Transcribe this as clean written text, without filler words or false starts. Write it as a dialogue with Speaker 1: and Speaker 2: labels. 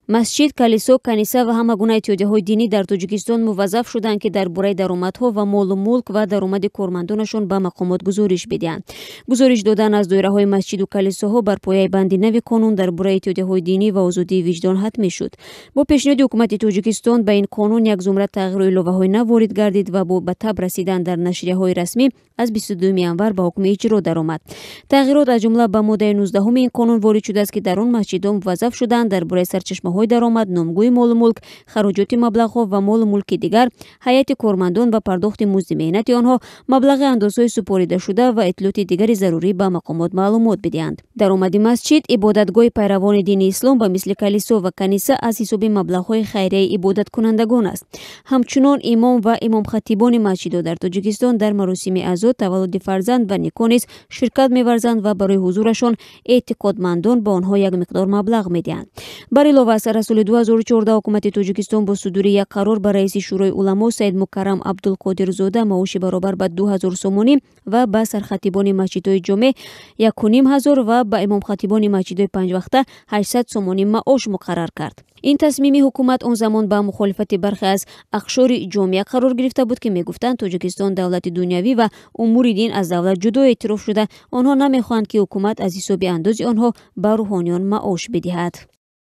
Speaker 1: Масҷид, калисо, каниса ва ҳама гуна иттиҳодияҳои динӣ дар Тоҷикистон муваззаф шуданд, ки дар бораи даромадҳо ва молу мулк ва даромади кормандонашон ба мақомот гузориш бидиҳанд. Гузориш додан аз доираҳои масҷиду калисоҳо бар пояи банди нави қонун дар бораи иттиҳодияҳои динӣ ва озодии виҷдон ҳатмӣ шуд. Бо пешниҳоди ҳукумати Тоҷикистон ба ин қонун як зумра тағйиру иловаҳои нав ворид гардид ва бо ба таб расидан дар нашрияҳои расмӣ аз 22 январ ба ҳукми иҷро даромад. Тағйирот аз ҷумла ба моддаи 19 ин қонун ворид шудааст, ки дар он масҷидҳо муваззаф шуданд дар бораи сарчашмаҳои даромад, номгӯи молу мулк, хароҷоти маблағҳо ва молу мулки дигар, ҳайати кормандон ва пардохти музди меҳнати онҳо, маблағи андозҳои супоридашуда ва иттилооти дигари зарурӣ ба мақомот маълумот бидиҳанд. Даромади масҷид, ибодатгоҳи пайравони дини ислом ба мисли калисо ва каниса аз ҳисоби маблағҳои хайрияи ибодаткунандагон аст. Ҳамчунон имом ва имомхатибони масҷидҳо дар Тоҷикистон дар маросими азо, таваллуди фарзанд ва никоҳ низ ширкат меварзанд ва барои ҳузурашон эътиқодмандон ба онҳо як миқдор маблағ медиҳанд. Бар илова, аз соли 2014 ҳукумати Тоҷикистон бо судури як қарор ба раиси Шӯрои уламо Саид Мукаррам Абдулқодирзода маоши баробар ба 2000 сомонӣ ва ба сархатибони масҷидҳои ҷомеъ 1500 ва ба имомхатибони масҷидҳои панҷвақта 800 сомонӣ маош муқаррар кард. Ин тасмими ҳукумат он замон ба мухолифати бархе аз ақшори ҷомеа қарор гирифта буд, ки мегуфтанд, Тоҷикистон давлати дунявӣ ва умури дин аз давлат ҷудо эътироф шуда, онҳо намехоҳанд, ки ҳукумат аз ҳисоби андози онҳо ба рӯҳониён маош бидиҳад.